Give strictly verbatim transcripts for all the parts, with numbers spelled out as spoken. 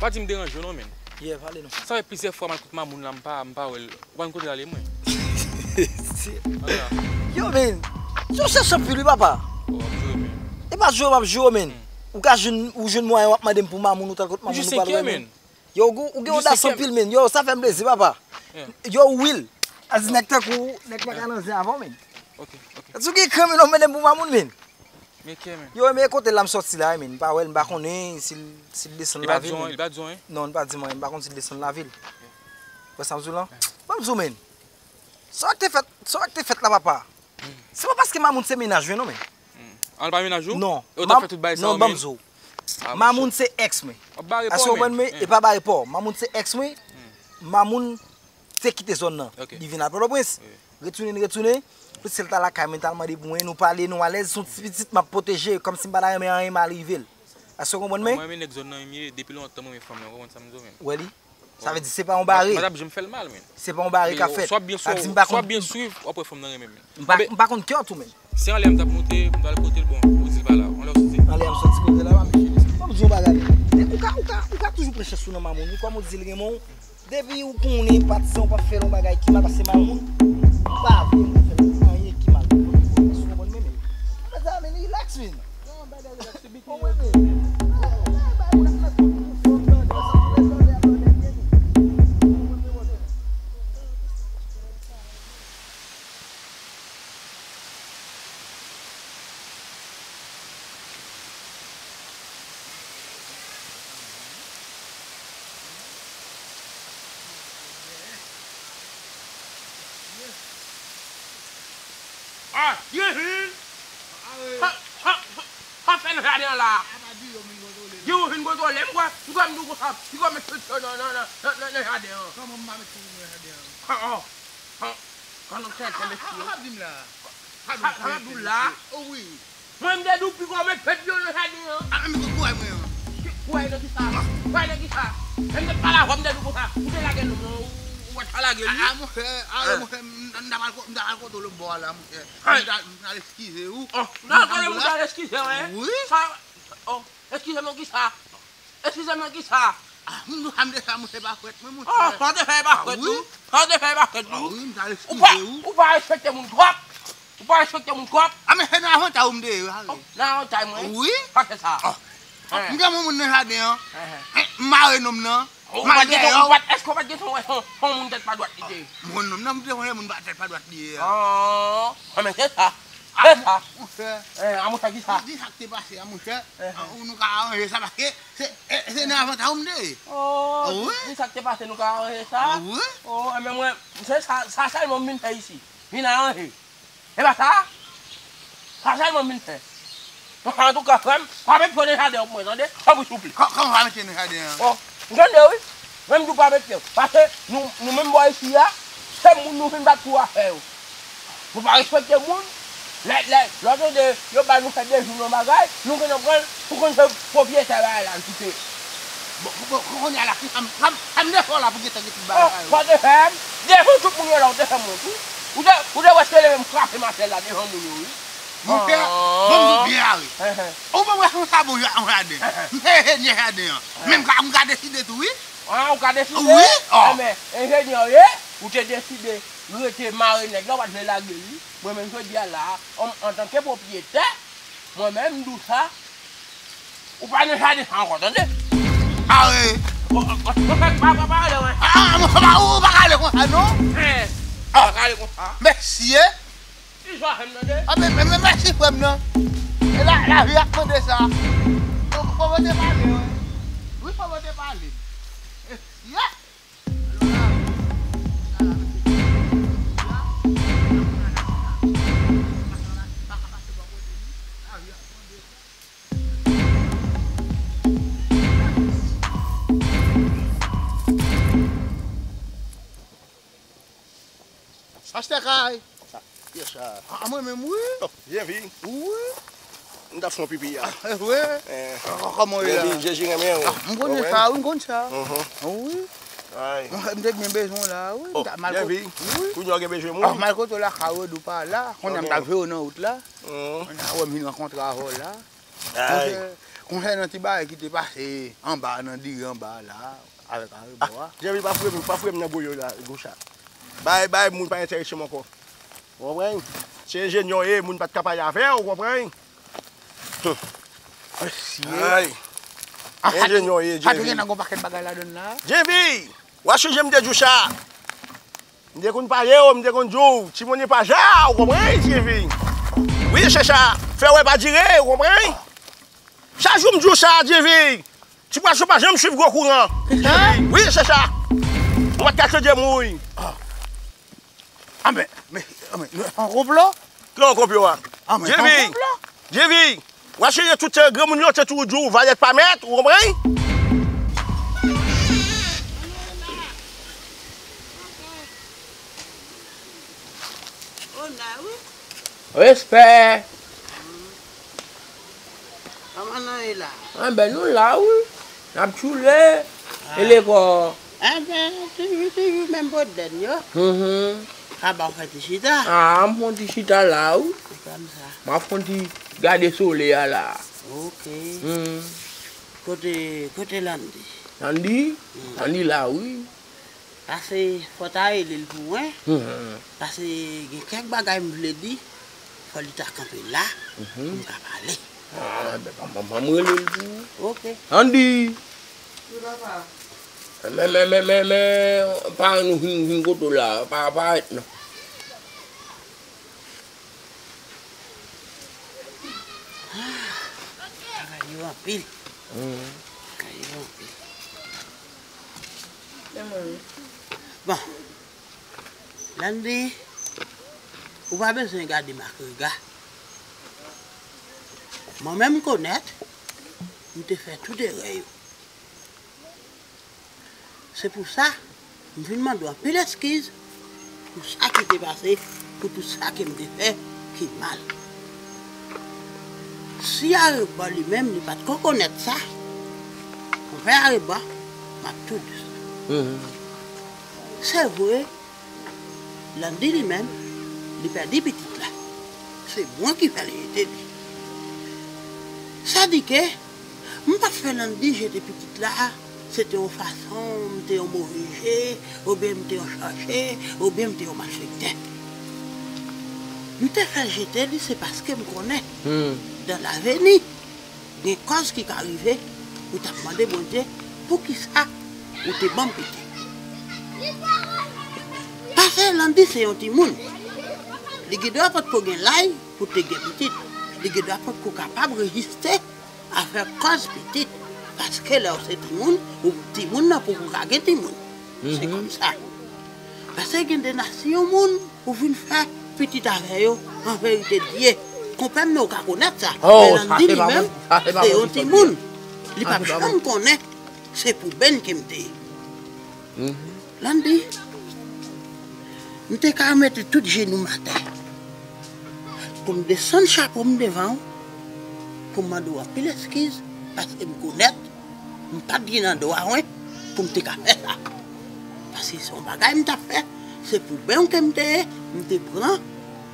Pa di m deranje w non, men. Yeah, pale non. Sa fè plizyè fwa m al kot Mamoun la, m pa, m pa wè l. Ou pa konn kote l ale, mwen. Yo, men, yo chèche anpil, wi, papa. Oh, w ap jwe, men. E pa jwe, m ap jwe, men. Ou ka jwenn, ou jwenn mwayen, w ap mande m pou Mamoun, ou t al kot Mamoun, ou pa l wè, men. Yo, ou, ou gen odas anpil, men. Yo, sa fè m plezi, papa. Yo, Will. A di nèg tankou w, nèg pa ka nan zen avè w, men. Ok, ok. Sa di w gen kran, men, w ap mande m pou Mamoun, men. Men kè, men. Yo, men kote l la m sòti la, men. M pa wè l, m pa konnen si l, si l desann lavil, men. Li pa di w anyen? Non, li pa di m anyen, m pa konn si l desann lavil. Wè sa m di w lan? Ban m di w, men. Sa w te fèt, sa w te fèt la, papa. Se pa paske Mamoun se mennaj mwen non, men. An, l pa mennaj ou? Non. E w t ap fè tout bagay sa yo, men? Non, ban m di w. Mamoun se èks mwen. W ap bare pa w, men. Èske w konprann, men? E pa bare pa w. Mamoun se èks mwen. Mamoun te kite zòn nan. Li vin al Pòtoprens. Retounen, li retounen. Pou se l ta lakay mwen, li t al mande pou mwen, nou pale, nou alèz, se yon ti pitit m ap pwoteje, kòmsi m pa ta renmen anyen mal rive l. Èske w konprann, men? Mwen, men nèg zòn nan, m ye, depi lontan, mwen, men fanm nan, w konprann sa m di w, men. Ou wè li? Sa vle di se pa yon bare. M pa t ap janm fè l mal, men. Se pa yon bare k ap fèt. Sa di m pa konn. Swa w ap byen swiv, w ap wè fanm nan renmen m. M pa, m pa konn kè w tou, men. Se anlè a m t ap monte, m t al kote l, bon, ou di l pa la. Anlè w soti. Anlè a m soti kote la, pa m. Ban m di w yon bagay. Ou ka, ou ka, ou ka toujou pran chans ou nan Mamoun, wi, kòm ou di l renmen w, depi ou konnen patizan ou p ap fè l yon bagay ki mal, paske Mamoun pa vle moun fè l anyen ki mal. Ou konprann, men, men. Mezanmi, relax, men. Ah, Yehil! Sa, sa, sa, sa fè nan jaden an la? Di ou vin kontwole m, kwè, m kwè m di w konsa, m kwè m met tout yo nan, nan, nan, nan, nan jaden an. Kòman m pa met tout nan jaden an? Ah, ah, ah, ah, nou tenten, mesye. Sa w ap di m la? Sa w ap di w la? Oh, wi. Mwen, m te di w piko met pèp yo nan jaden an. Ah, men kout kouray mwen an. Kouray nan kisa? Kouray nan kisa? Lè m te pale avè w, m te di w konsa, ou te lage nonm nan, ou, ou pa t ka lage l, wi. Ah, monchè, ah, monchè, m, m ta pral ko-, m ta pral kote w lòt bò a la, monchè. M ta, m ta al eskize w. Oh, m ta al kote w pou w ta al eskize w, en? Wi. Sa, oh, eskize m nan kisa? Eskize m nan kisa? Ah, m di w sa m te fè a, monchè, pa fèt mwen, monchè. Oh, sa w te fè a pa fèt ou? Sa w te fè a pa fèt ou? Ah, wi, m ta al eskize w. Ou pa, ou pa respekte moun twòp. Ou pa respekte moun twòp. Ah, men se nan avantay ou m te ye, ale. Oh, nan avantay mwen? Wi. Sa se sa? Oh. M te wè yon moun nan jaden an. M mare nonm nan. M al dèyè w. Èske w pa t gentan wè se yon, se yon moun tèt pa dwat li te ye? M konn nonm nan, m te konnen moun pa tèt pa dwat li ye a. Oh, men se sa. Se sa. Monchè. Eh, a monchè, kisa? Di sa k te pase a, monchè. Ou nou ka aranje sa, paske se, eh, se nan avantay ou m te ye. Oh, di sa k te pase, nou ka aranje sa? Wi. Oh, enben mwen, se sa, sa sèlman m vin fè isi. Vin aranje. E pa sa? Sa sèlman m vin fè. Antouka, frè m, pa met pye nan jaden an pou mwen, tande? Tanpri, souple. Kò-, kòman pa met pye nan jaden an? Oh, m tande, wi. Mwen, m di w pa met pye. Paske nou, nou menm bò isi a, se moun nou vin bat pou afè yo. Nou pa respekte moun. Lè, lè, lè w tande yo ba nou fè de jou nan bagay, nou gentan pran l pou konn se pwopriyetè bagay la l kite. Bon, bon, kounye a la, ki sa m, sa m, sa m te fè w la pou gentan gen tout bagay sa yo? Oh, sa w te fè m? Devan tout moun yo la, ou te fè m wont, wi. Ou te, ou te wè se leve m frape m atè la devan moun yo, wi. Monchè, ban m di w byen, ale. Ou pa wè se yon sabon ja-, yon jaden. M se enjenyè jaden an. Men m ka, m ka deside tou, wi. Ah, ou ka deside? Wi. Oh. Enben, enjenyè w ye, ou te deside rete mare nèg la, ou pa t vle lage l, wi. Mwen menm jodi a la, an, antanke pwopriyetè, mwen menm m di w sa, ou pa nan jaden sa ankò, tande? Are. Ou, ou, ou pa, pa, pa, pa ale, wè. Ah, ah, ou pa ka ale konsa, non? Eh, pa ka ale konsa. Mesye. Ki sa fè m tande? Ah, men, men, men, mèsi, frè m nan. E la, lavi ap mande sa. Fò, fò w te pale, wi. Wi, fò w te pale. Eh, yeah. Pastè Kay. Yes, sir. Ah, mwen menm, wi. Oh, Jevi. Wi. M t ap fè yon pipi a. Ah, wi. Eh. Ah, kòman w ye la? Jevi, Jezi renmen w. Ah, m konnen sa, wi, m konn sa. Mhm. Wi. Ay. Mwen, m te gen bezwen w la, wi. Oh, m t ap mal Jevi. Wi. Kounye a w gen bezwen moun? Ah, m al kote w lakay ou, ou pa la. Kounye a m t ap veye w nan wout la. Mhm. Kounye a wè m vin rankontre avè w la. Ay. Konsè-, konsènan ti bagay ki te pase anba, nan diri anba la, avèk arebò a. Jèvi, pa fouye m, pa fouye m nan goyo la, Goucha. Bay, bay, moun pa enterese m ankò. Ou konprann? Se enjenyè w ye, moun pa t ka pale avè w, ou konprann? Mesye. Ay. Enjenyè w ye, Jèvi. Pa te gen nan gon pakèt bagay ladann la. Jèvi! W ap sonje m te di w sa. M te konn pale w, m te konn di w, timoun pa ja, ou konprann, Jèvi? Wi, se sa. Fè wè pa dire, ou konprann? Chak jou m di w sa, Jèvi. Ti pwason pa janm swiv gwo kouran. Kisa? Wi, se sa. Ou pa t ka chanje m, wi. Ah, men, men, men, an konplo? Ki an konplo a? Ah, men, an konplo? Jèvi! Jèvi! W ap sonje tout, eh, granmoun yo te toujou di w, valèt pa mèt, ou konprann? Respè! Kòman nou ye la? Anben, nou la, wi. N ap tchoule. E lekò? Enben, toujou, toujou menm pwoblèm yo. Mhm. Kaba w fè ti chita? Ah, m fè yon ti chita la, wi. Se kòmsa. M ap fè yon ti gade solèy a la. Ok. Mhm. Kote, kote Landy? Landy? Mm. Landy la, wi. Pase fò w ta rele l pou mwen. Mhm. Pase gen kèk bagay m vle di, fò li ta kanpe la, mhm, pou m ka pale. Ah, enben, pa, pa, pa m rele l pou ou. Ok. Landy! Wi, papa. Men, men, men, men, men, paran nou vin, vin kote w la, pa, pa ret non. Ah, bagay yo anpil. Mhm. Bagay yo anpil. Bon, Landy, ou pa bezwen gade m ak rega. Mwen menm m konèt, m te fè tout erè yo. Se pou sa, m vin mande w anpil eskiz pou sa ki te pase, pou tout sa ke m te fè ki mal. Si Arebò li menm, li pa t ko konèt sa, konpè Arebò, m ap tou di sa. Mhm. Se vre, Landy li menm, li pèdi pitit la. Se mwen ki fè l jete li. Sa di ke m pa t fè Landy jete pitit la, se te yon fason, m te yon move je, oubyen m te yon chòche, oubyen m te yon malfektè. M te fè l jete li, se paske m konnen, hmm, dan laveni, gen kòz ki ka rive, ou t ap mande Bondye, poukisa ou te ban m pitit? Paske Landy se yon timoun. Li gendwa potko gen laj pou te gen pitit. Li gendwa potko kapab reziste avèk kòz pitit. Paske lè w se timoun, ou timoun nan poko ka gen timoun. Se, mhm, kòmsa. Paske gen de nasyon moun, ou vin fè pitit avè yo, an verite, Dye. Konpè m, men ou ka konèt sa. Oh, men Landy li menm, se yon timoun. Li p ap janm konnen se pou Ben ke m te ye. Mhm. Landy, m te ka mete tout jenou m atè pou m desann chapo m devan w, pou m mande w anpil eskiz, paske m konèt m pa t gen nan dwa wen pou m te ka fè sa. Paske se yon bagay m t ap fè, se pou Ben w ke m te ye, m te pran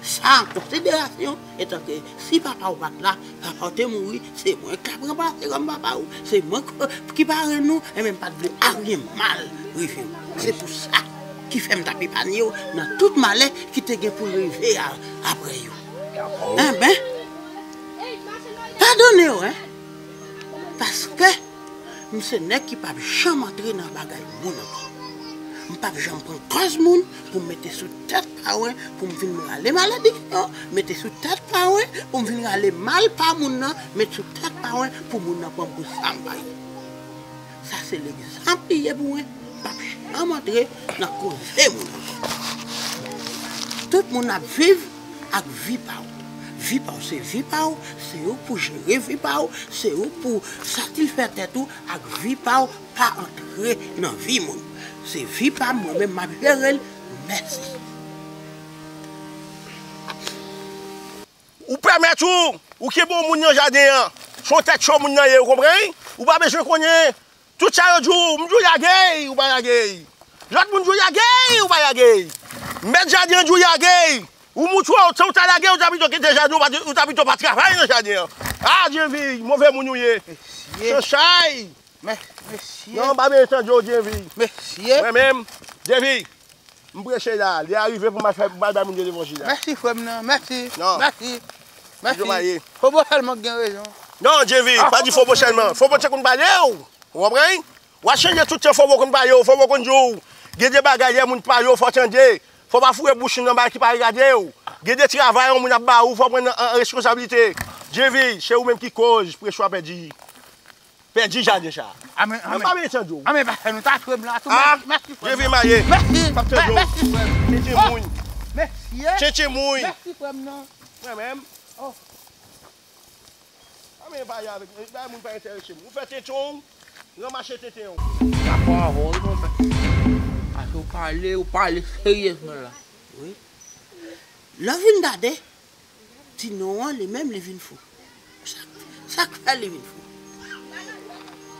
sa an konsiderasyon, etanke si papa w pa t la, papa w te mouri, se mwen k t ap ranplase kòm papa w, se mwen k, ki parenn ou, enben m pa t vle anyen mal rive w. Se pou sa ki fè m t ap epanye w nan tout malè ki te gen pou rive a, apre yo. Enben, padone yo, en. Paske m se nèg ki p ap janm antre nan bagay moun ankò. M p ap janm pran kòz moun pou m mete sou tèt pa wen, pou m vin rale malediksyon, mete sou tèt pa wen, pou m vin rale mal pa moun nan, met sou tèt pa wen, pou moun nan pran m pou sa m pa ye. Sa se legzanp li ye pou mwen. M p ap janm antre nan koze moun ankò. Tout moun ap viv ak vi pa w. Vi pa w se vi pa w, se ou pou jere vi pa w, se ou pou satisfè tèt ou ak vi pa w, pa antre nan vi moun. Se vi pa m, mwen menm m ap jere l. Mèsi. Ou pèmèt ou, ou kenbe yon moun nan jaden an. Se yon tèt cho moun nan ye, ou konprann? Ou pa bezwen konnen. Tout sa yo di w, m di w lage l, ou pa lage l. Lòt moun di w lage l, ou pa lage l. Mèt jaden an di w lage l. Ou moutre w, se ou ta lage l, ou ta pito kite jaden, ou pa, ou ta pito pa travay nan jaden an. Ah, Djevi, move moun ou ye. Mesye. Sanchay. Mes- Mesye. Non, m pa bezwen tande w, Djevi. Mesye. Mwen menm, Djevi, m preche la. Lè a rive pou m al fè, pou m al bay moun yo levanjil la. Mèsi, frè m nan. Mèsi. Non. Mèsi. Mèsi. Toujou maye. Fobo sèlman k gen rezon. Non, Djevi, pa di Fobo sèlman. Fobo te konn pale w. Ou konprann? W ap chanje tout tan Fobo konn pale w, Fobo konn di w. Gen de bagay lè moun pale w, fò w tande. Fò w pa foure bouch ou nan bagay ki pa regade w. Gen de travay yon moun ap ba ou, fò w pran nan, an, an responsablite. Djevi, se ou menm ki koz preche w a pèdi. Pèdi jaden sa. Amèn, amèn. Mwen pa bezwen tande w. Amèn, pastè, nou ta jwe m la tou. Ah, mèsi, mèsi, frè m. Djevi maye. Mèsi, mèsi, frè m. Tchetche moun. Mesye. Tchetche moun. Mèsi, frè m nan. Mwen menm. Oh. Amèn, pa ye avèk mwen. Bay moun pa enterese m. Ou fè tenten w, ranmase tenten w. Dakò avè w, wi, konpè. Paske w pale, w pale seryezman la. Wi. Lè w vin gade, Tinon an, li menm, li vin fou. Sa, sa k fè li vin fou?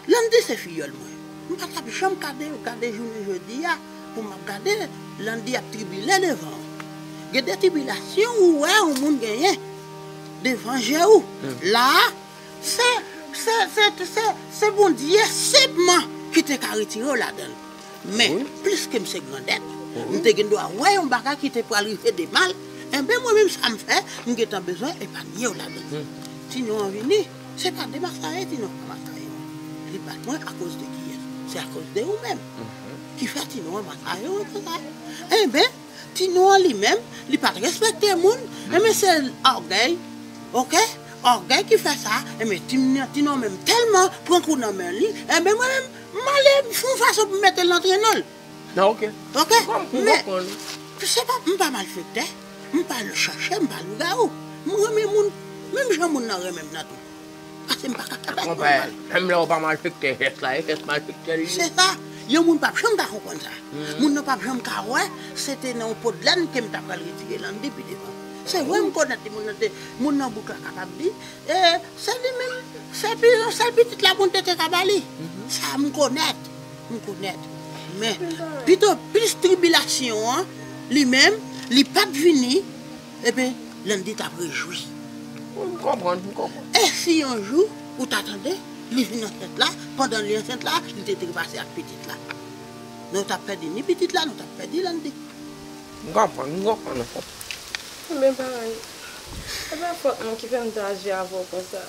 Landy se fiyòl mwen. M pa t ap janm gade, gade jounen jodi a, pou m ap gade Landy ap tribile devan w. Gen de tribilasyon ou wè yon moun genyen devan je w. La a, se, se, se, se, se Bondye senpman ki te ka retire w ladan l. Men, wi, pliske m se grandèt, wi, m te gen dwa wè yon bagay ki te pral rive de mal, enben, mwen menm, sa m fè, m gentan bezwen epanye w ladan. Hmm. Tinon an vini, se pa de masaye, Tinon an pa masaye mwen. Li bat mwen akoz de kiyès? Se akoz de ou menm. Mhm. Ki fè Tinon an masaye mwen konsa. Enben, Tinon an li menm, li pa t respekte moun, enben, se ògèy, oke? Ògèy ki fè sa, enben, Tinon, Tinon menm tèlman pran kou nan men li, enben, mwen menm, m ale, m fè yon fason pou m mete l nan trennen l. Ah, ok. Ok? M konprann. Men, se pa, m pa malfektè, m pa al chache, m pa lougawou. M renmen moun, menm jan moun nan renmen m nan tou. Paske m pa ka fè pèsonn mal. Menm lè w pa malfektè, jès la, e jès malfektè li ye. Se sa. Yon moun p ap janm ka konprann sa. Mhm. Moun nan p ap janm ka wè, se te nan yon po dlèn ke m ta pral retire Landy pi devan. Se vre, m konèt li, moun nan te, moun nan bouk la kapab di, e, se li menm, se pi, yon sèl pitit la moun te, te ka ba li. Mhm. Sa m konèt, m konèt. Men, pito plis tribilasyon an, li menm, li pa t vini, epi Landy t ap rejwi. M konprann, m konprann. E si yon jou, ou ta tande, li vin ansent la, pandan li ansent la, li te trepase ak pitit la. Nou t ap pèdi ni pitit la, nou t ap pèdi Landy. M konprann, m konprann, anfèt. Ebyen, paran, e pa fòt mwen ki fè m te aji avè w konsa.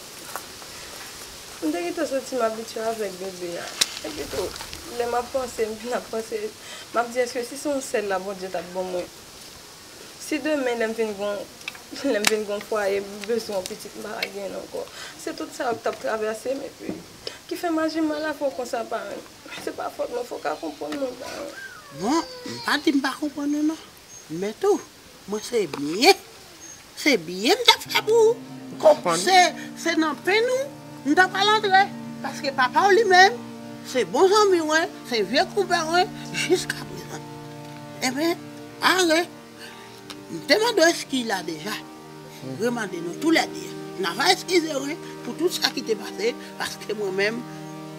M te gentan santi m abitye avèk bebe a. Epi tou, lè m ap panse, m vin ap panse, m ap di, èske si se yon sèl la Bondye t ap ban mwen? Si demen, lè m vin gon, lè m vin gon fwaye, m bezwen yon pitit, m pa ka genyen l ankò. Se tout sa yo k t ap travèse m, epi ki fè m aji mal avè w konsa, paran. Se pa fòt mwen, fò w ka konprann mwen, paran. Bon, m pa di m pa konprann ou non. Men tou, mwen se byen. Se byen m t ap fè pou ou. M konprann. Se, se nan penn ou m ta pral antre. Paske papa w li menm, se bon zanmi w, se vye konpè w, jiska prezan. Ebyen, pare. M te mande w eskiz la deja. Remande nou toulède. N a va eskize wi pou tout sa ki te pase, paske mwen menm,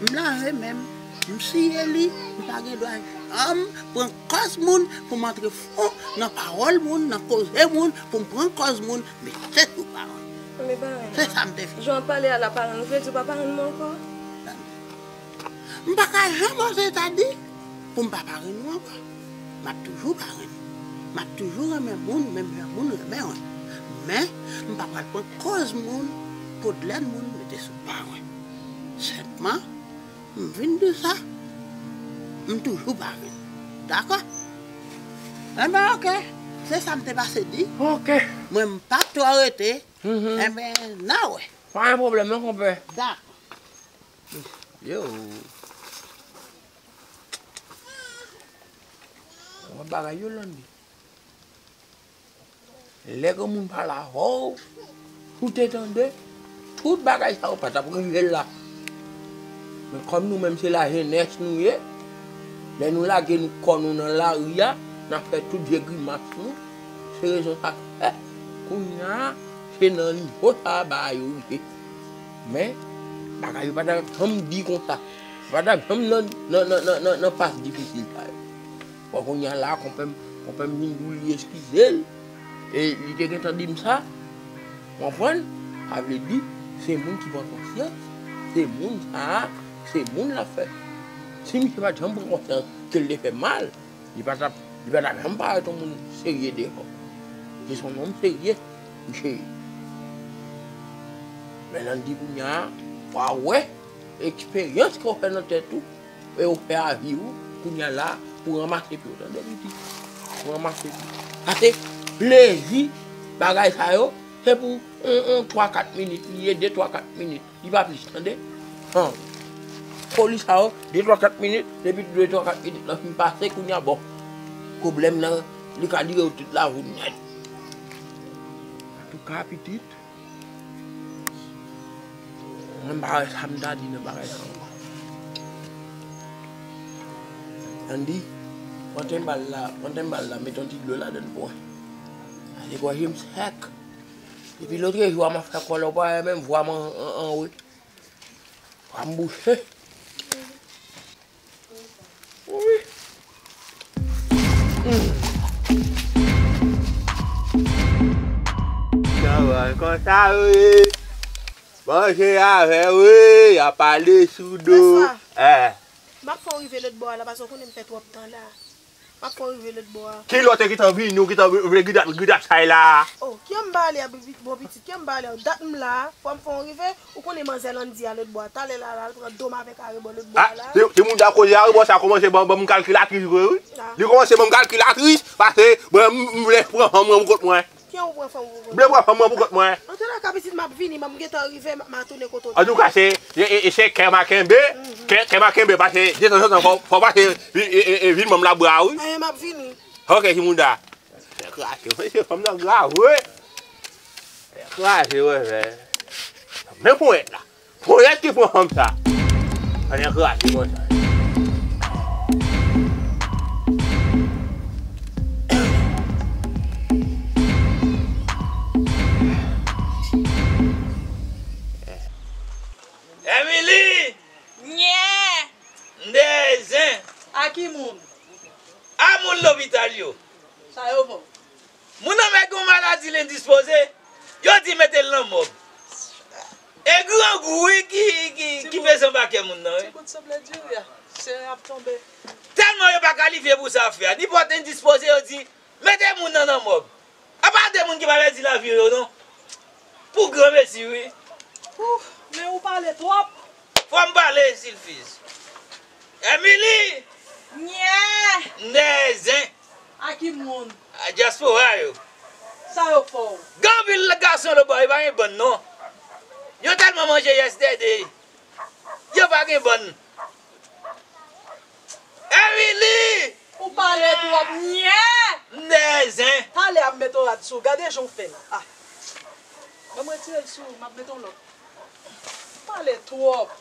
m lave men m, m siye li, m pa gen dwa janm pran kòz moun pou m antre fon nan pawòl moun, nan koze moun, pou m pran kòz moun, mete sou paran. Men paran. Se sa m te fè. Jan w ap pale a la, paran, ou vle di w pa paran mwen ankò? M pa ka janm oze ta di pou m pa parenn ou ankò. M ap toujou parenn ou. M ap toujou renmen moun, menm jan moun renmen mwen. Men, m pa pral pran kòz moun, po dlèn moun, mete sou paran. Senpman, m vin di sa, m toujou parenn ou. Dakò? Enben, oke. Se sa m te pase di. Oke. Mwen, m p ap twò rete. Mhm. Enben, n a wè. Pa gen pwoblèm non, konpè. Dakò. Yo. Yon bagay yo, Landy. Lè granmoun pale avè w, ou te tande, tout bagay sa yo pa t ap rive la. Men kòm nou menm se lajenès nou ye, lè nou lage nou kò nou nan lari a, n ap fè tout vye grimas nou, se rezon sa k fè, kounye a, se nan nivo sa a bagay yo rive. Men, bagay yo pa t ap janm di konsa. Yo pa t ap janm nan, nan, nan, nan, nan, nan pas difisil sa yo. Bon, kounye a la, konpè m, konpè m vin di w li eskize l. E li te gentan di m sa. Konprann? Sa vle di, Se moun ki pran konsyans, se moun sa a, se moun l ap fè. Si misye pa t janm pran konsyans ke l te fè mal, li pa t ap, li pa t ap janm parèt yon moun serye deyò. Se yon nonm serye, misye ye. Men Landy kounye a, w a wè eksperyans ke w fè nan tèt ou, e w fè a vi w, kounye a la, pou ranmase pye w, tande pitit? Pou ranmase pye w. Pase plezi bagay sa yo, se pou yon, yon twa kat minit li ye, de twa kat minit. Li pa plis, tande? Han. Foli sa yo, de twa kat minit, depi de twa kat minit lan fin pase, kounye a, bon. Pwoblèm nan, li ka dire w tout lajounen. Antouka, pitit, mwen pa wè sa m ta di nan bagay sa ankò. Landy, pran tenbal la, pran tenbal la, mete yon ti dlo ladan l pou mwen. Pase gòj m sèk. Depi lòtrejou a m ap fè kòlè, ou pa wè menm vwa m an, an, an, wi. Vwa m bouche. Wi. Sa va konsa, wi. Manje avè, wi. Y ap pale sou do. Bonswa. Eh. M ap fè w rive lòt bò a la, paske w konnen m fè twòp tan la. M ap fè w rive lòt bò a. Kilè w te gentan vini, w gentan vle gidap, gidap sa la? Oh, kijan m pale a, bon pitit, kijan m pale a? Dat m la, fò m fè w rive, ou konnen manzè Landy a lòt bò a. Talè la, la, l pran do m avèk arebò lòt bò a la. Ah, se, se moun da koze arebò sa kòmanse ban, ban m kalkilatris vre, wi. Ah. Li kòmanse ban m kalkilatris, paske, bon, m, m vle pran fanm mwen pou kont mwen. Kijan ou pran fanm ou pou kont ou? M vle pran fanm mwen pou kont mwen. Antouka, pitit, m ap vini, m ap gentan rive, m ap, m ap tounen kote w. Antouka, se, e, e, e se kè m a kenbe, kè, kè m a kenbe, paske detanzantan, fò, fò pase, e, e, e, e, vin ban m labra, wi. Ayen, m ap vini. Ok, Simouda. Fè kraze, wi, se fanm nan grav, wi. Fè kraze, wi, fè. Men ponyèt la. Ponyèt ki pran fanm sa. Ann kraze konsa. Emily! Nyè! M dèyè zen. A ki moun? A moun lopital yo. Sa yo fè w? Moun nan mèt gen yon maladi, l endispoze, yo di mete l nan mòg. E grangou, wi, ki, ki, ki peze anba kè moun nan, wi. Ti bout sanble diri a, seren ap tonbe. Tèlman yo pa kalifye pou sa frè a, nenpòt endispoze, yo di, mete moun nan nan mòg. Apa de moun ki pa pèdi lavi yo, non. Pou granmesi, wi. Ouh, men ou pale twòp. Fò m pale, Silfiz. Emily! Nyè! M dèyè zen. A ki moun? A dyaspora yo. Sa yo fè w? Gen anpil gason lòtbò, yo pa gen bann non. Yo tèlman manje yesterday. Yo pa gen bann. Emily! Ou pale twòp nyè! M dèyè zen. Talè a m mete yon rad sou ou. Gade jan w fè l. Ah. Ban m retire l sou ou, m ap mete yon lòt. Ou pale twòp.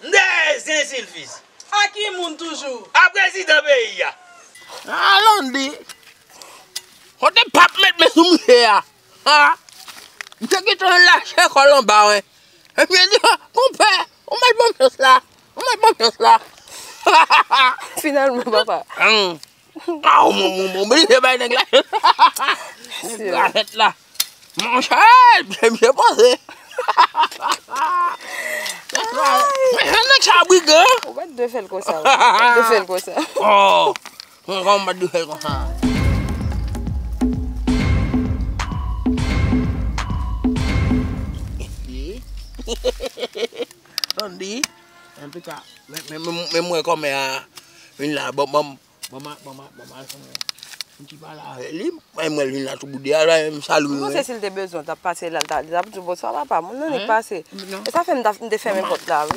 M dèyè zen, Silfiz. A ki moun toujou? A prezidan peyi a. A Landy. Kote pap met men sou misye a? Ha? Misye gentan lache kò l anba, wi. Epi li di, "Konpè, ou mèt ban m chans la. Ou mèt ban m chans la." Finalman, papa. Hum. Ah, ou, ou, ou, ou oblije bay nèg la. Nèg la, nèg la. Monchè, misye, misye poze. Nèg la, men nèg sa brigan. Ou pa t dwe fè l konsa, wi. Ou pa t dwe fè l konsa. Oh. Mwen kòman m pa t dwe fè l konsa? Landy, antouka, men, men, men, men mwen kòmè a vin la, ban m, ban m, ban m, ban m, ban m al fè yon ti pale avè li. Mwen, mwen vin la tou boude a la, m salye w. Mwen panse si l te bezwen w, t ap pase la, l ta, li t ap di w bonswa papa, moun nan nik pase. E sa fè m ta, m te fèmen pòt la, wi.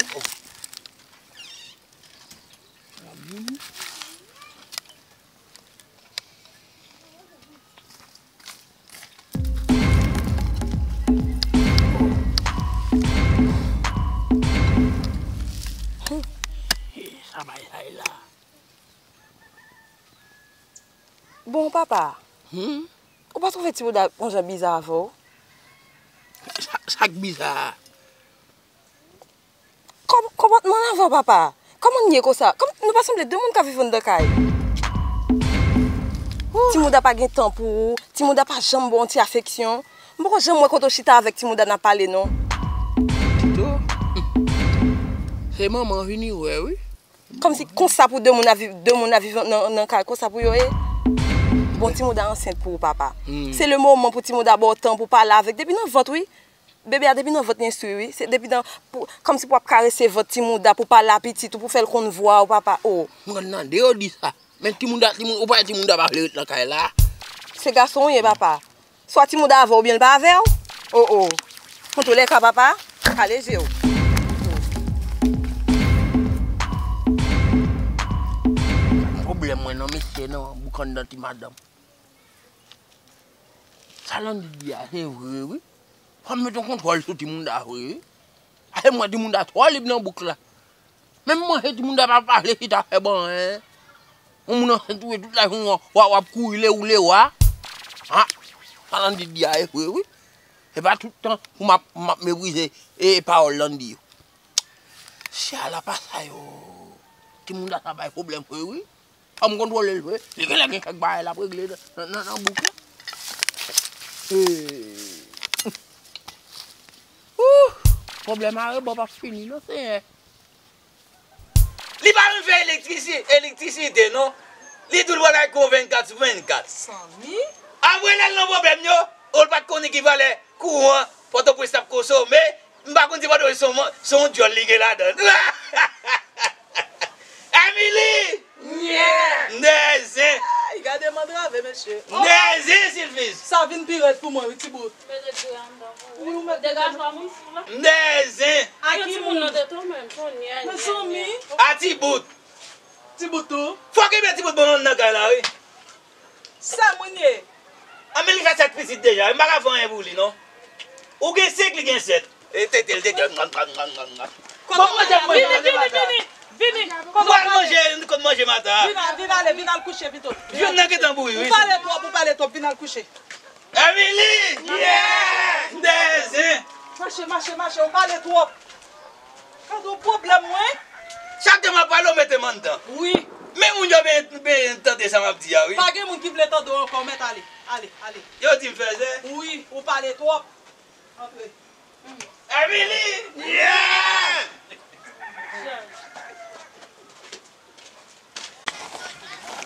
Sa bay sa la. Bon, papa. Hmm? Ou pa twouve Ti Bouda yon jan biza avè w? Sa, sa k biza a? Kòm, kòm, mwen avè w, papa. Kòman n ye konsa? Kòm nou pa sanble de moun k ap viv anndan kay. Ti Bouda pa gen tan pou ou. Ti Bouda pa janm ba w yon ti afeksyon. M poko janm wè kote w chita avèk Ti Bouda n ap pale, non. Se manman vini wè wi. Kòmsi konsa pou de moun ap viv, de moun ap viv nan, nan kay konsa pou yo ye? Bon, timoun da ansent pou ou, papa. Se le moman pou timoun da ba w tan pou pale avèk. Depi nan vant, wi. Bebe a depi nan vant li enstwi, wi. Se depi nan, pou, kòmsi pou ap karese vant timoun da, pou pale a pitit ou, pou fè l konn vwa ou, papa. Oh. Mwen nan de yo di sa. Men timoun da, timoun, ou pa wè timoun da pa vle ret nan kay la. Se gason w ye, papa. Swa timoun da avè w oubyen l pa avè w. Oh, oh. An tou lè ka, papa, kale je w. Pwoblèm mwen non, mesye, non, boukanndan ti madanm. Sa Landy di a, se vre, wi. Fò m met yon kontwòl sou timoun da vre, wi. Ase m wè timoun da twò lib nan bouk la. Menm manje timoun da pa, pa vle chita fè ban, en. Yon moun ansent ou ye tout lajounen w, w, w ap kouri le ou le wa. Ha! Sa Landy di a, e vre, wi. Se pa tout tan pou m ap, m ap meprize, e, pawòl Landy yo. Chè a la pa sa yo. Timoun da sa bay pwoblèm vre, wi. Fò m kontwole l vre. Li genlè gen kèk bagay l ap regle nan, nan, nan, nan bouk la. Ooh! Pwoblèm arebò p ap fini non, Senyè. Li pa vin fè elektrisi-, elektrisite non. Li di w l pral al kou vennkat sou vennkat. Sanmi? Apre lè l nan pwoblèm yo, ou l pa t konnen ki valè kouran Pòtoprens t ap konsome, m pa konn si Pòtoprens se yon, se yon djòl li gen ladan l. Emily! Nyè! M dèyè zen! Ay, gade m antrave, mesye. M dèyè zen, Silfiz! Sa vin pi rèd pou mwen, wi, ti bout. Wi, ou mèt degaje w. M dèyè zen! A ki moun? Mezanmi! A ti bout! Ti bout tou? Fò kenbe ti bout ban m nan kay la, wi. Sa moun ye? A men li fè sèt pitit deja, m pa ka fè anyen pou li non. Ou gen senk, li gen sèt. E tete l, tete l. Bon, manje, manje, manje, manje. Vini, vini, vini. Ou al manje, kot manje mata? Vin al, vin ale, vin al kouche pito. Jwenn nan gentan bouri, wi. Ou pale twòp, ou pale twòp, vin al kouche. Emily! Yeah! M dèyè zen! Mache, mache, mache, ou pale twòp. Gade yon pwoblèm, mwen. Chak de m ap pale, ou mete m anndan. Wi. Men moun yo ben, ben tande sa m ap di a, wi. Pa gen moun ki vle tande w ankò, mèt ale. Ale, ale. Yo di m fèzè. Wi, ou pale twòp. Antre. Emily! Yeah!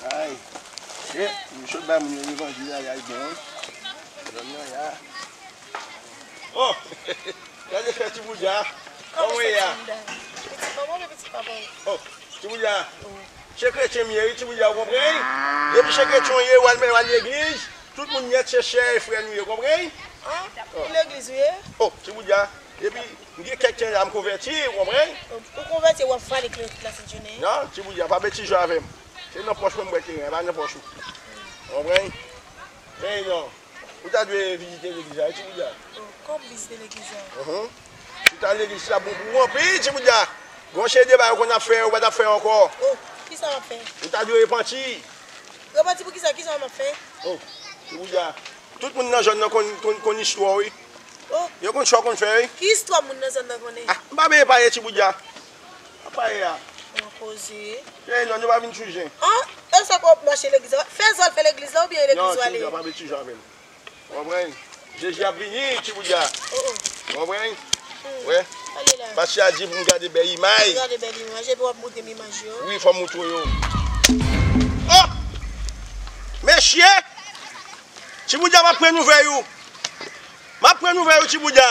Ay. E, m sot bay moun yo levanjil, ay, ay, bon. Zòn nan ya. Oh! Gade frè Ti Boudya. Kòman w ye a? Pitit manman oubyen pitit papa w? Oh, Ti Boudya. Wi. Se kretyen m ye, wi, Ti Boudya, ou konprann? Depi se kretyen w ye, w al, w al legliz, tout moun nèt se sè e frè nou ye, ou konprann? An? Ki legliz ou ye? Oh, Ti Boudya. Epi, m gen kèk tan la, m konvèti, ou konprann? Ou konvèti, w ap vale kleren tout lasent jounen? Non, Ti Boudya, pa betize avè m. Se nan pòch mwen m bwè kleren, pa nan pòch ou. Ou konprann? Men non. Ou ta dwe vizite legliz la, wi, Ti Boudya. Oh, kòm vizite legliz la? Mhm. Si w t al legliz, sa bon pou ou anpil, Ti Boudya. Gon seri de bagay ou konn ap fè, ou pa t ap fè ankò. Oh, kisa w ap fè? Ou ta dwe repanti. Repanti pou kisa? Kisa m ap fè? Oh, Ti Boudya. Tout moun nan zòn nan konn, konn, konn istwa w, wi. Oh. Yo konn sa w konn fè, wi. Ki istwa moun nan zòn nan konnen? Ah, m pa vle pale, Ti Boudya. Pa pale a. Bon koze. Eh, non, nou pa vin choujen. An? E sa k w ap mache legliz la? Fè zòn fè legliz la oubyen legliz w ale? Non, Ti Boudya, pa vin choujen avè m. Ou konprann? Jezi ap vini, Ti Boudya. Oh, oh. Ou konprann? Hmm. Wè. Ale la. Pastè a di pou m gade bèl imaj. Gade bèl imaj, epi w ap montre m imaj yo. Wi, fò m montre w yo. Oh! Mesye! Ti Boudya, m ap pran nouvèl ou. M ap pran nouvèl ou, Ti Boudya.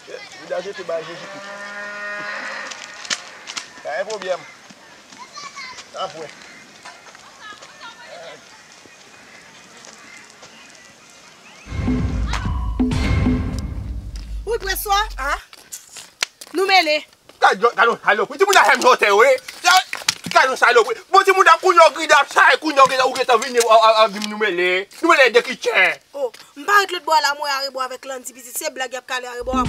Ti Boudya jete bay Jezi Kris. Pa gen pwoblèm. N ap wè. Wi, Preswa. Ah? Nou mele. Gad yon, gad yon salopri. Timoun nan fè m chòtè, wi. Gad yon salopri. Bon, timoun nan kounye a w grida ap chay, kounye a w gentan, ou gentan vini, a, a, a, di m nou mele. Nou mele de ki tchè? Oh, m pa ret lòt bò a la, mwen arebò avèk Landy pitit. Se blag y ap kale arebò a.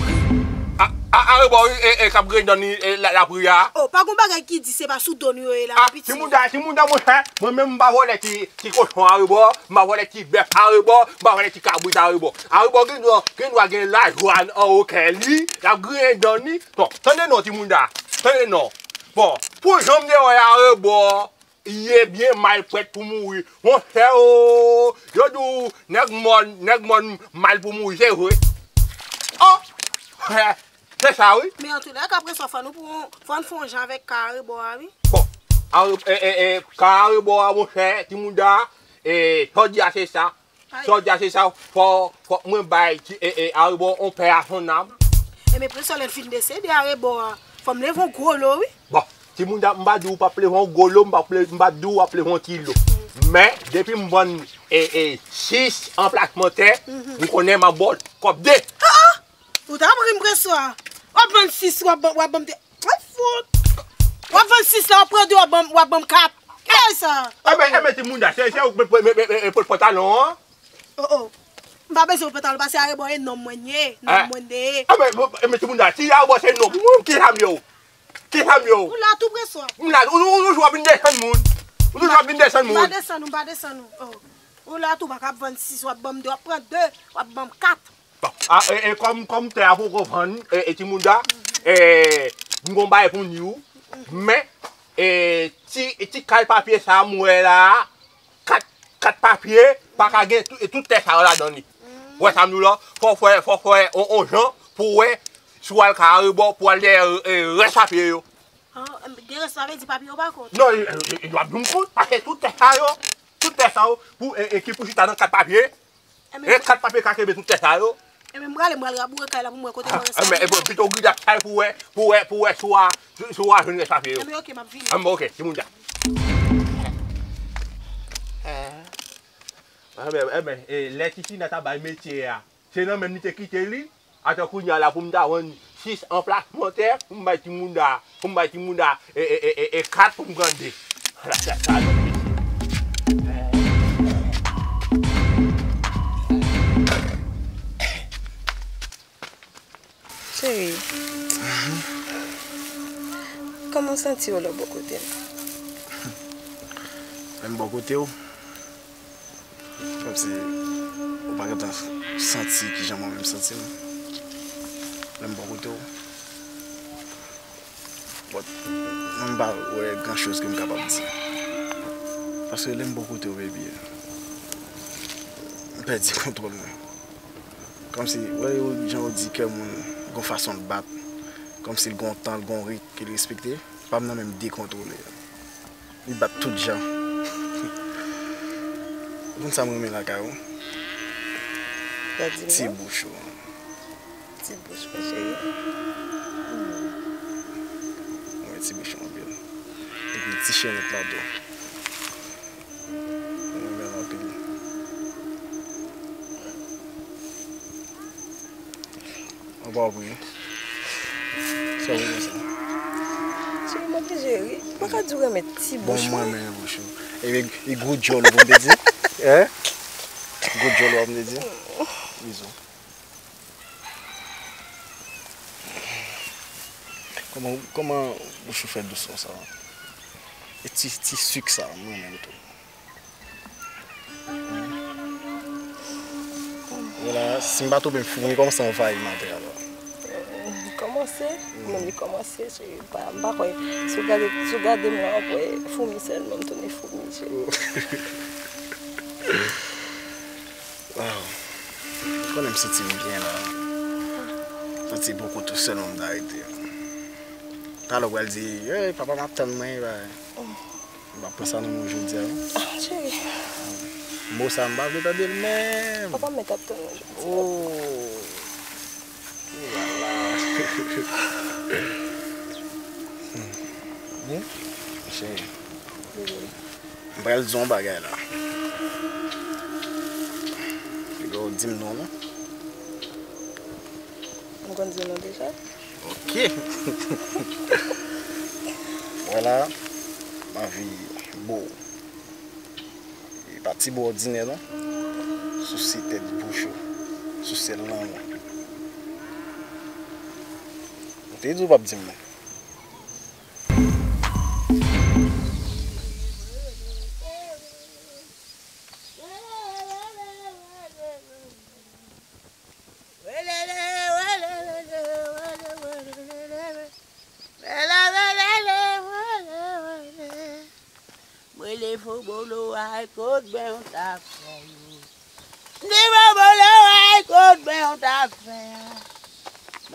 A, a, arebò, e, e, k ap griyen dan li, e, la, lapri a. Oh, pa gon bagay ki di se pa sou do nou yo ye la, pitit. Timoun nan, timoun nan, monchè. Mwen menm, m pa vòlè ti, ti kochon arebò, m pa vòlè ti bèf arebò, m pa vòlè ti kabrit arebò. Arebò gen dwa, gen dwa gen lajwa anwo kè li, l ap griyen dan li. Bon, tande non, timoun da. Tande non. Bon, pou jan m te wè arebò ye byen mal prèt pou mouri. Monchè o, yo di w, nèg mòn, nèg mòn mal pou mouri, se vre. Oh! Se sa, wi. Men antoulèka, Preswa, fò nou pran, fò n fè yon jan avèk ka arebò a, wi. Bon, are, e, e, e, ka arebò a, monchè, Timounda, e, sa w di a, se sa. Sa w di a, se sa, fò, fò mwen bay ti, e, e, arebò yon pè a son nam. Ebyen, Preswa, lè l fin desede arebò a, fò m leve yon gwo lo, wi. Bon, Timounda, m pa di w p ap leve yon gwo lo, m p ap le-, m pa di w w ap leve yon ti lo. Men, depi m vann, e, e, sis anplasman tè, m konnen m ap ba w kòb de. Ah! Ou ta pran m Preswa. W ap vann sis, w ap ban-, w ap ban m de. Ay, fout. W ap vann sis la, w ap pran de, w ap ban m, w ap ban m kat. Kiyès sa? Enben, enben, Timounda, se, se ou k met, met, met, met, met pantalon an? Oh, oh. M pa bezwen pantalon, paske arebò e nonm mwen ye, nonm mwen de. Enben, enben, Timounda, si arebò se nonm, ou, ki sa m ye ou? Ki sa m ye ou? Ou la tou Preswa. M la, ou, ou, ou toujou ap vin desann moun. Ou toujou ap vin desann moun. M pa desann ou, m pa desann ou. Oh. Ou la tou, pa ka ap vann sis, w ap ban m de, w ap pran de, w ap ban m kat. Bon, a, e, e, kòm, kòm tè a poko vann, e, e, Timounda, e, m gon bagay pou m di w, men, e, ti, ti kay papye sa a m wè la a, kat, kat papye, pa ka gen tout, e, tout tè sa yo ladan li. Ou wè sa m di w la, fò w fè, fò w fè on, on jan pou w wè si w al ka arebò, pou w al dèyè, e, rès papye yo. Ah, gen rès la vle di papye yo pa kont. Non, e, e, e, yo ap di m kont, paske tout tè sa yo, tout tè sa yo, pou, e, e, ki pou chita nan kat papye, e kat papye ka kenbe tout tè sa yo. Ebyen, m prale, m pral raboure kay la pou m wè kote mwen rès la. Ebyen, ebyen, pito w gride ak kay pou wè, pou wè, pou wè si w a, si w a jwenn rès papye yo. Ebyen, oke, m ap vini. Ebyen, oke, Timounda. Ebyen, ebyen, e, lè Titina ta bay metye a, se nan men m li te kite li. Atò kounye a la pou m ta vann sis anplasman tè, pou m bay Timounda, pou m bay Timounda, e, e, e, e, e kat pou m pran de. Ala sa, sa, sa, sa. Cheri, kòman w santi w lè w bò kote m? Lè m bò kote w? Kòmsi ou pa gentan santi kijan mwen menm santi m lè m bò kote w. But, mwen m pa wè gran choz ke m kapab di. Paske lè m bò kote w, baby, m pèdi kontwòl mwen. Kòmsi, wè, yo, jan yo di kè moun gon fason l bat, kòmsi l gon tan, l gon rit ke l respekte, pa m nan menm dekontwole. Li bat tout jan. Ou konn sa m renmen lakay ou? Ti bouch ou. Ti bouch mwen, cheri. Mwen renmen ti bouch ou anpil. Epi ti chenèt la tou. Mwen renmen l anpil. Anba w wi. Sa w vle sa? Cheri, m oblije ri. M pa ka di w renmen ti bouch mwen. Bon, mwen renmen bouch ou. E, e gwo djòl ou, m te di? Hein? Gwo djòl ou, m te di? Bizou. Kòman, kòman bouch ou fè dous konsa? E ti, ti sik sa, m renmen l tou. Vwala, si m pa twonpe m, foumi kòmanse anvayi m atè a la. Kòmanse? Mwen menm li kòmanse, se pa, m pa kwè. Si w gade, si w gade m la, w ap wè foumi sèlman, m tounen foumi, cheri. Waw. Konnen m santi m byen la. Santi poko tou sèlman m ta rete. Talè w pral di, "Hey, papa m ap tann mwen, wi." M pa pran sa nan men w jodi a, wi. Ah, cheri. Mo sa a, m pa vle tande l menm. Papa m mèt ap tann mwen jodi a. Oh. Oh la la. Hmm. Cheri. Bebe. M pral di w yon bagay la. Piga w di m non, non. M konn di w non deja. Ok. Vwala, m anvi bo w. E pa ti bo òdinè non. Souse tèt bouch ou. Souse lang ou. M te di w p ap di m non. Mwen le fo bolo ay kot ben w ta fè yo. Di bolo ay kot ben w ta fè a.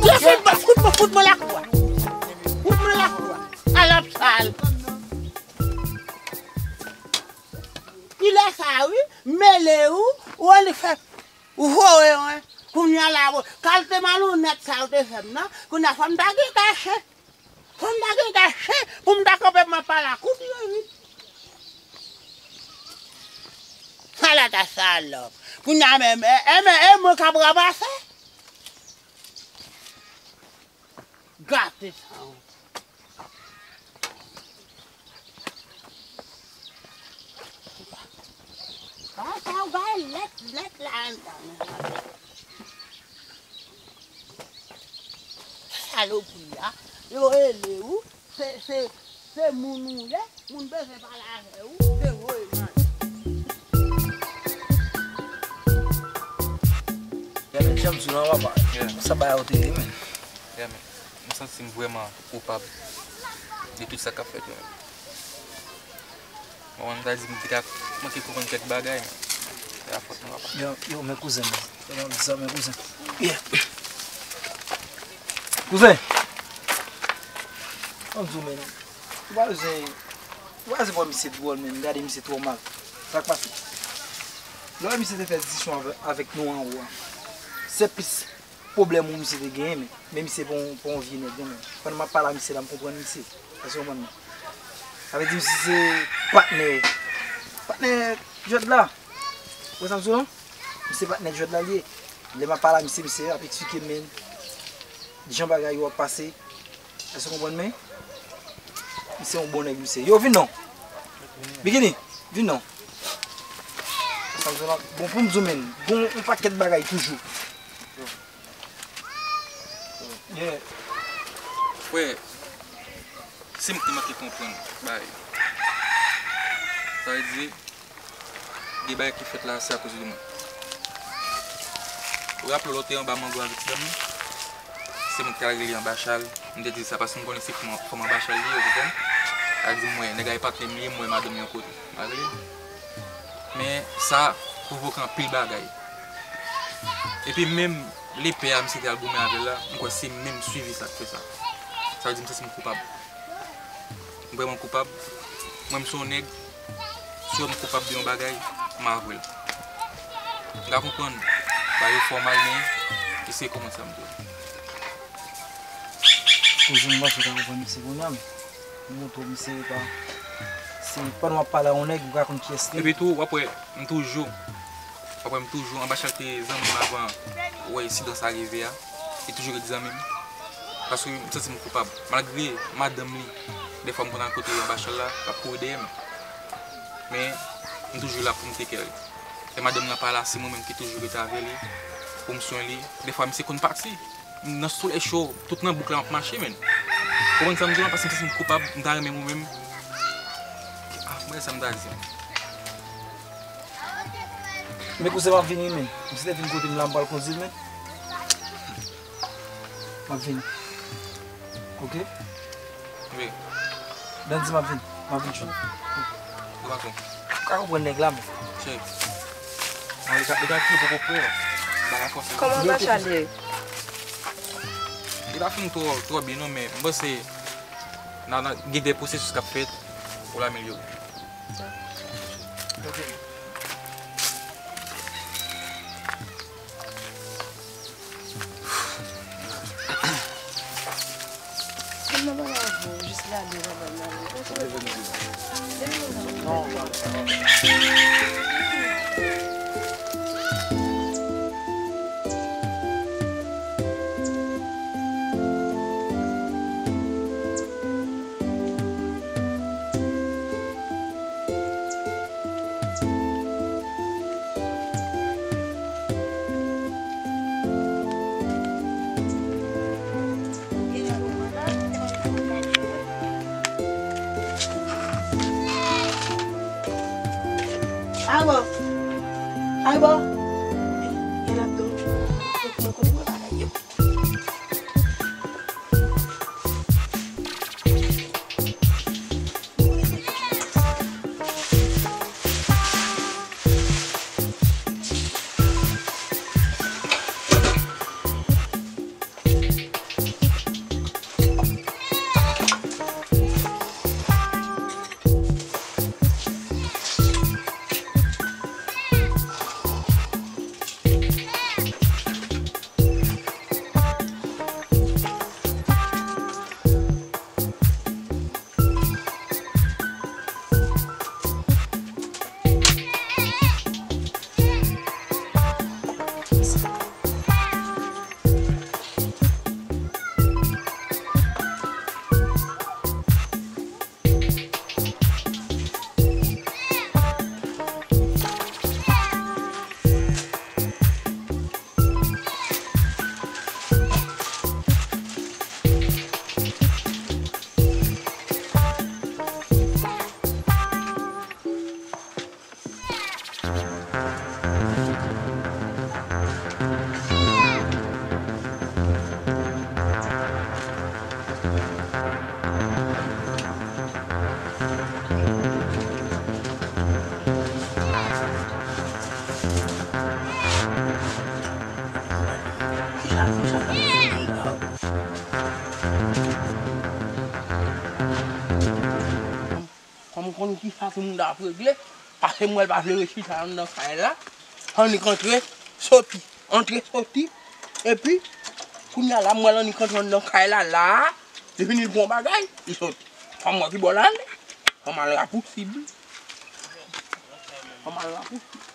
Bondye, fout mwen, fout mwen, fout mwen lakou a. Fout mwen lakou a. Al ap sal. Li Lè sa wi, mele ou, ou annik fè, ou voye mwen. Kounye a la, kalte malonèt sa ou te fè m nan, kounye a fò m ta gen kache. Fò m ta gen kache pou m ta kanpe m ap pale ak ou pi vit. Ala ta salòp. Kounye a menm, e, e, men, e mwen k ap ranmase. Gate sa. Sa, sa w bay lèt, lèt la anndan. Salopri a, yo rele ou, se, se, se moun ou ye, moun bezwen pale avè ou, se voye manje. Gade janm sou nan papa. Yeah. Sa ba yo te ye, men. Yeah, men. M santi m vrèman koupab de tout sa k ap fèt yo menm. Mwen menm ta di m te ka manke konprann kèk bagay, men se pa fòt mwen, papa. Yo, yo, men kouzen, men. Yo, men di sa, men kouzen. Yeah. Kouzen! Ann di w, men. Ou pa bezwen, ou pa bezwen wè misye dwòl, men. Gade misye twò mal. Sa k pase? Lè w wè misye te fè diskisyon avè, avèk nou anwo a, se plis pwoblèm ou misye te genyen, men, men misye pa yon, pa yon vye nèg, non, men. Pandan m ap pale a misye la, m konprann misye. Èske w konprann mwen? Sa vle di misye se patnè, patnè Jòd la. Ou wè sa m di w lan? Misye patnè Jòd la li ye. Lè m ap pale a misye, misye ap eksplike m, men, jan bagay yo ap pase. Èske w konprann mwen? Misye yon bon nèg, misye. Yo, vin non. Bikini, vin non. Sa m di w lan, bon, pou m di w, men, gon yon pakèt bagay toujou. Yeah. Frè, se m ki manke konprann bagay. Sa vle di, gen bagay ki fèt la, se akoz de mwen. Ou raple w lè w te anba mango avèk ti dam nan? Se mwen ki t al rele anba chal. M te di sa paske m konnen se fanm, fanm anba chal li ye, ou konprann? Al di m wè nèg la e patnè m li ye, m wè madanm yon kote. Malgre. Men sa pwovoke anpil bagay. Epi menm lepè a misye te al goumen avè l la, m kwè se menm swivi sa k fè sa. Sa vle di m santi m koupab. M vrèman koupab. Mwen m se yon nèg, si w wè m koupab de yon bagay, m avwe l. M ka konprann bagay yo fè w mal, men eseye konprann sa m di w. Kouzen, m panse w ka konprann misye kounye a, men. M montre w misye pa. Se pandan w ap pale a yon nèg, ou ka konn kiyès li ye. Epi tou, w ap wè, m toujou, w ap wè m toujou anba chal te zanmi m avan ou wè ensidan sa rive a. Li toujou ret zanmi m. Paske m santi m koupab. Malgre madanm li, dèfwa m konn al kote anba chal la, l ap kouri dèyè m. Men, m toujou la pou m take care li. Lè madanm nan pa la, se mwen menm ki toujou rete avè li, pou m swen li. Dèfwa, misye konn pati. M nan solèy cho, tout nan bouk la m ap mache, menn. Ou konprann sa m di w lan? Paske m santi m koupab, m ta renmen ou menm. Ah, mwen sa m ta di. Men kouzen, m ap vini, menn. Misye te vin kote m la, m pral kondui l, menn. M ap vini. Oke? Wi. Dandy, m ap vin. M ap vin jwenn ou. Ou pa konn. Ou ka konprann nèg la, men. Cheri. Bon, li ka, li ka kriye poko prè. Ba la fòs. Kòman anba chal ye? Li pa fin twò, twò byen non, men m panse nan, nan, gen de pwosesis k ap fèt pou l amelyore. Ok. Kòm nan bagay avè w, jis lale nan bagay nan. Awo. Awo. Gen ap do. Mwen konn mwen bagay yo. Ou konn kisa timoun ap regle? Pase m wè l pa vle ret chita anndan kay la. Annik antre, soti, antre, soti. Epi, kounye a la, m wè l annik antre anndan kay la, la. Li vin, li pran bagay, li soti. Fò m wè ki bò l ale. Fò m al rapousib. Fò m al rapousib.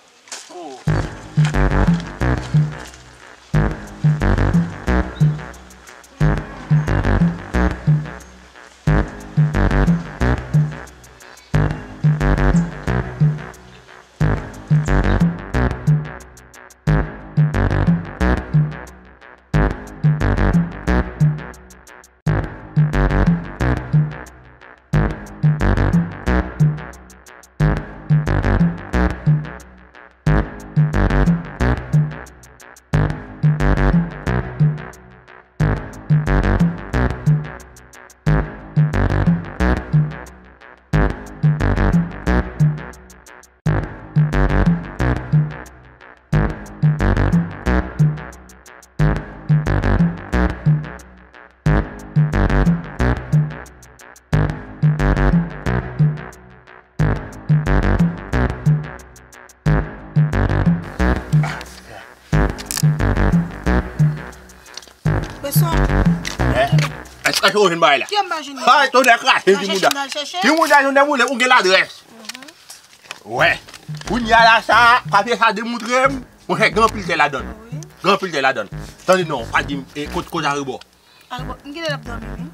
Mesye, èske w jwenn bagay la? Kiyè m pa jwenn? Ay, tonè kraze, ti mouda. Ti mouda, tonè boule, ou gen ladrès. Wè. Kounye a la sa, papye sa demontre m. Monchè, gen anpil tè ladan l. Gen anpil tè ladan l. Tande non, pa di m, e, kot, kot arebò. Arebò, m genlè l ap dòmi, wi.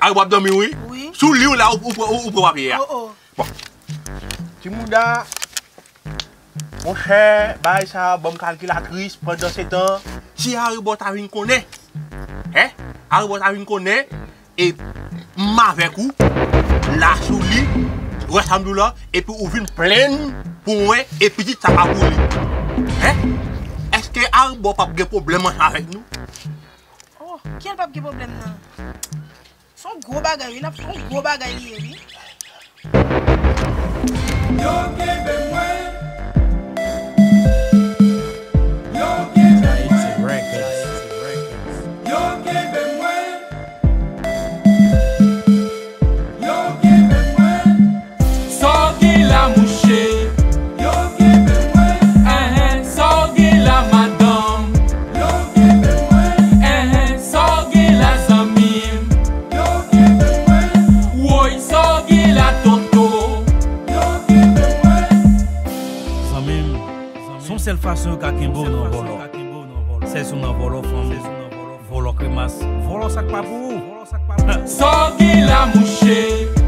Arebò ap dòmi, wi? Wi. Sou li w la, ou, ou, ou, ou pran papye a. Oh, oh. Bon. Ti mouda, monchè, bagay sa, ban m kalkilatris, pandan se tan, si arebò ta vin konnen, en? Arebò ta vin konnen, e m avèk ou, la sou li, wè sa m di w la, epi ou vin plenn pou mwen, e pitit sa pa pou li. En? Èske arebò p ap gen pwoblèm ansanm avèk nou? Oh, kiyè l p ap gen pwoblèm nan? Se yon gwo bagay, wi, n ap fè yon gwo bagay li ye, wi. Yo kenbe mwen. Yo kenbe mwen. Yo kenbe mwen. Yo kenbe mwen. Sa w gen la, mouche? Yo kenbe mwen. Enhen, sa w gen la, madanm? Yo kenbe mwen. Enhen, sa w gen la, zanmi m? Yo kenbe mwen. Woy, sa w gen la, tonton? Yo kenbe mwen. Zanmi m, se yon sèl fason yo ka kenbe w nan vòlò. Sèl si w nan vòlò fanm, vòlò kremas, vòlò sa k pa pou ou. Sa w gen la, mouche?